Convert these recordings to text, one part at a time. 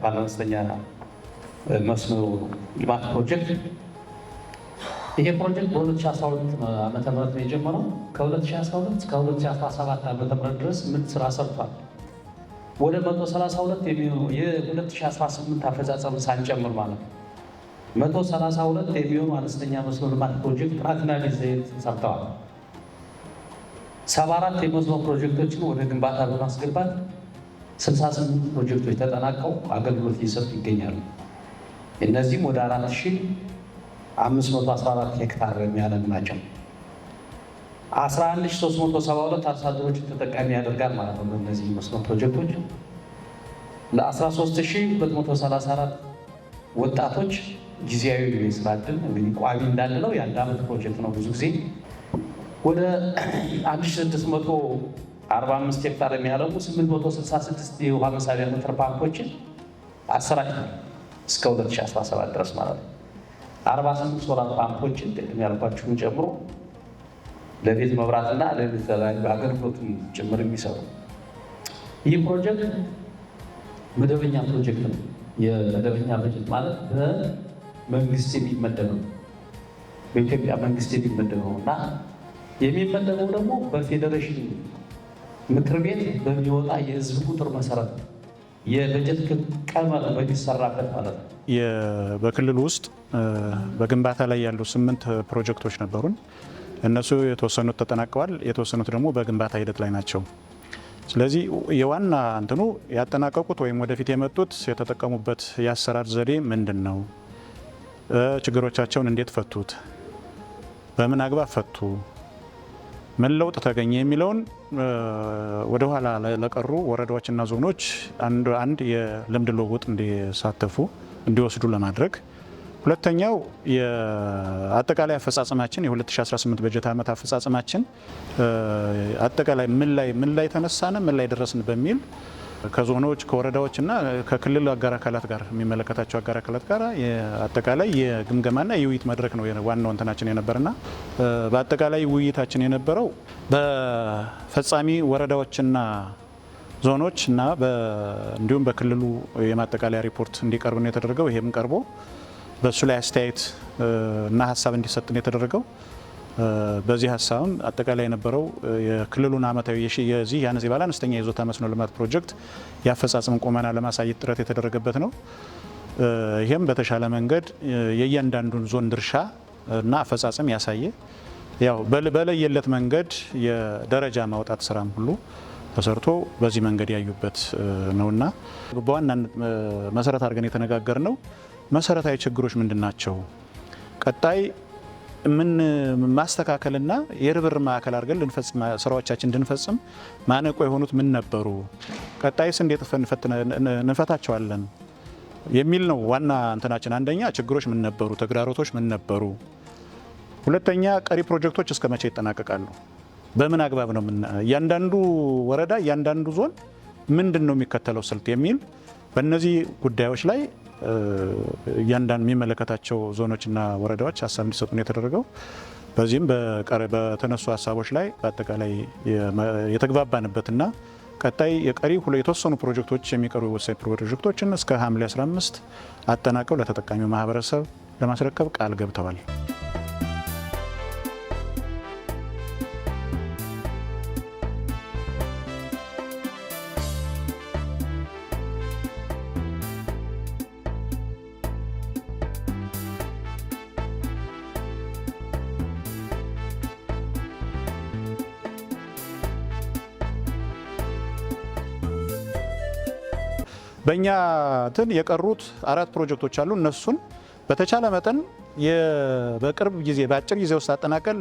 ባለአነስተኛ መስኖ ልማት ፕሮጀክት። ይሄ ፕሮጀክት በ2012 ዓመተ ምህረት ነው የጀመረው። ከ2012 እስከ 2017 ዓመተ ምህረት ድረስ ምን ስራ ሰርቷል? ወደ 132 የሚሆኑ፣ የ2018 አፈጻጸም ሳንጨምር ማለት ነው፣ 132 የሚሆኑ አነስተኛ መስኖ ልማት ፕሮጀክት ጥናትና ዲዛይን ሰርተዋል። 74 የመስኖ ፕሮጀክቶችን ወደ ግንባታ በማስገባት 68 ፕሮጀክቶች ተጠናቀው አገልግሎት እየሰጡ ይገኛሉ። እነዚህም ወደ 4514 ሄክታር የሚያለሙ ናቸው። 11,372 አርሶ አደሮችን ተጠቃሚ ያደርጋል ማለት ነው። በእነዚህ መስኖ ፕሮጀክቶች ለ13,234 ወጣቶች ጊዜያዊ የስራ ዕድል፣ እንግዲህ ቋሚ እንዳንለው የአንድ ዓመት ፕሮጀክት ነው። ብዙ ጊዜ ወደ 1645 ሄክታር የሚያለሙ 866 የውሃ መሳቢያ ሞተር ፓምፖችን አሰራጭቷል እስከ 2017 ድረስ ማለት ነው። 48 ሶላር ፓምፖችን ቅድም ያልኳችሁን ጨምሮ ለቤት መብራትና ለተለያዩ አገልግሎት ጭምር የሚሰሩ። ይህ ፕሮጀክት መደበኛ ፕሮጀክት ነው። የመደበኛ በጀት ማለት በመንግስት የሚመደብ ነው። በኢትዮጵያ መንግስት የሚመደበው እና የሚመደበው ደግሞ በፌዴሬሽን ምክር ቤት በሚወጣ የህዝብ ቁጥር መሰረት ነው። የበጀት ቀመር በሚሰራበት ማለት ነው። በክልሉ ውስጥ በግንባታ ላይ ያሉ ስምንት ፕሮጀክቶች ነበሩን። እነሱ የተወሰኑት ተጠናቀዋል፣ የተወሰኑት ደግሞ በግንባታ ሂደት ላይ ናቸው። ስለዚህ የዋና እንትኑ ያጠናቀቁት ወይም ወደፊት የመጡት የተጠቀሙበት የአሰራር ዘዴ ምንድን ነው? ችግሮቻቸውን እንዴት ፈቱት? በምን አግባብ ፈቱ? ምን ለውጥ ተገኘ የሚለውን ወደኋላ ለቀሩ ወረዳዎችና ዞኖች አንድ የልምድ ልውውጥ እንዲሳተፉ እንዲወስዱ ለማድረግ፣ ሁለተኛው የአጠቃላይ አፈጻጸማችን፣ የ2018 በጀት ዓመት አፈጻጸማችን አጠቃላይ ምን ላይ ተነሳን፣ ምን ላይ ደረስን በሚል ከዞኖች፣ ከወረዳዎች እና ከክልል አጋር አካላት ጋር፣ የሚመለከታቸው አጋር አካላት ጋር አጠቃላይ የግምገማና የውይይት መድረክ ነው ዋናው እንትናችን የነበርና በአጠቃላይ ውይይታችን የነበረው በፈጻሚ ወረዳዎችና ዞኖች እና እንዲሁም በክልሉ የማጠቃለያ ሪፖርት እንዲቀርብ ነው የተደረገው። ይሄም ቀርቦ በእሱ ላይ አስተያየት እና ሀሳብ እንዲሰጥ ነው የተደረገው። በዚህ ሀሳብም አጠቃላይ የነበረው የክልሉን ዓመታዊ የዚህ የባለ አነስተኛ ይዞታ መስኖ ልማት ፕሮጀክት የአፈጻጸም ቁመና ለማሳየት ጥረት የተደረገበት ነው። ይህም በተሻለ መንገድ የእያንዳንዱን ዞን ድርሻ እና አፈጻጸም ያሳየ፣ ያው በለየለት መንገድ የደረጃ ማውጣት ስራም ሁሉ ተሰርቶ በዚህ መንገድ ያዩበት ነውና በዋናነት መሰረት አድርገን የተነጋገርነው መሰረታዊ ችግሮች ምንድን ናቸው፣ ቀጣይ ምን ማስተካከልና የርብርብ ማዕከል አድርገን ልንፈጽም ስራዎቻችን እንድንፈጽም ማነቆ የሆኑት ምን ነበሩ፣ ቀጣይስ እንዴት እንፈታቸዋለን የሚል ነው ዋና እንትናችን። አንደኛ ችግሮች ምን ነበሩ፣ ተግዳሮቶች ምን ነበሩ፣ ሁለተኛ ቀሪ ፕሮጀክቶች እስከ መቼ ይጠናቀቃሉ፣ በምን አግባብ ነው እያንዳንዱ ወረዳ፣ እያንዳንዱ ዞን ምንድን ነው የሚከተለው ስልት የሚል፣ በእነዚህ ጉዳዮች ላይ እያንዳንዱ የሚመለከታቸው ዞኖችና ወረዳዎች ሀሳብ እንዲሰጡ ነው የተደረገው። በዚህም በተነሱ ሀሳቦች ላይ በአጠቃላይ የተግባባንበትና ቀጣይ የቀሪ የተወሰኑ ፕሮጀክቶች፣ የሚቀሩ ወሳኝ ፕሮጀክቶችን እስከ ሐምሌ 15 አጠናቀው ለተጠቃሚው ማህበረሰብ ለማስረከብ ቃል ገብተዋል። በእኛ እንትን የቀሩት አራት ፕሮጀክቶች አሉ። እነሱን በተቻለ መጠን በቅርብ ጊዜ፣ በአጭር ጊዜ ውስጥ አጠናቀን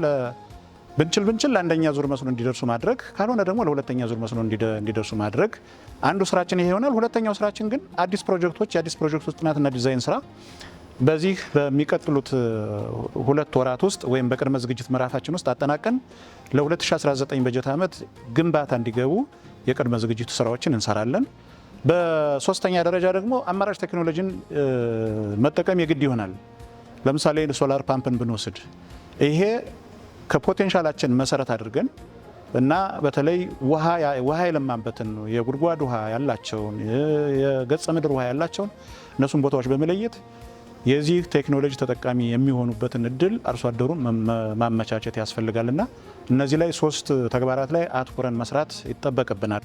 ብንችል ለአንደኛ ዙር መስኖ እንዲደርሱ ማድረግ፣ ካልሆነ ደግሞ ለሁለተኛ ዙር መስኖ እንዲደርሱ ማድረግ አንዱ ስራችን ይሄ ይሆናል። ሁለተኛው ስራችን ግን አዲስ ፕሮጀክቶች፣ የአዲስ ፕሮጀክቶች ጥናትና ዲዛይን ስራ በዚህ በሚቀጥሉት 2 ወራት ውስጥ ወይም በቅድመ ዝግጅት ምዕራፋችን ውስጥ አጠናቀን ለ2019 በጀት ዓመት ግንባታ እንዲገቡ የቅድመ ዝግጅቱ ስራዎችን እንሰራለን። በሶስተኛ ደረጃ ደግሞ አማራጭ ቴክኖሎጂን መጠቀም የግድ ይሆናል። ለምሳሌ solar pump ን ብንወስድ ይሄ ከ potential ኣችን መሰረት አድርገን እና በተለይ ውሃ የለማበትን፣ የጉድጓድ ውሃ ያላቸውን፣ የገጸ ምድር ውሃ ያላቸውን እነሱን ቦታዎች በመለየት የዚህ ቴክኖሎጂ ተጠቃሚ የሚሆኑበትን እድል አርሶ አደሩን ማመቻቸት ያስፈልጋልና እነዚህ ላይ ሶስት ተግባራት ላይ አትኩረን መስራት ይጠበቅብናል።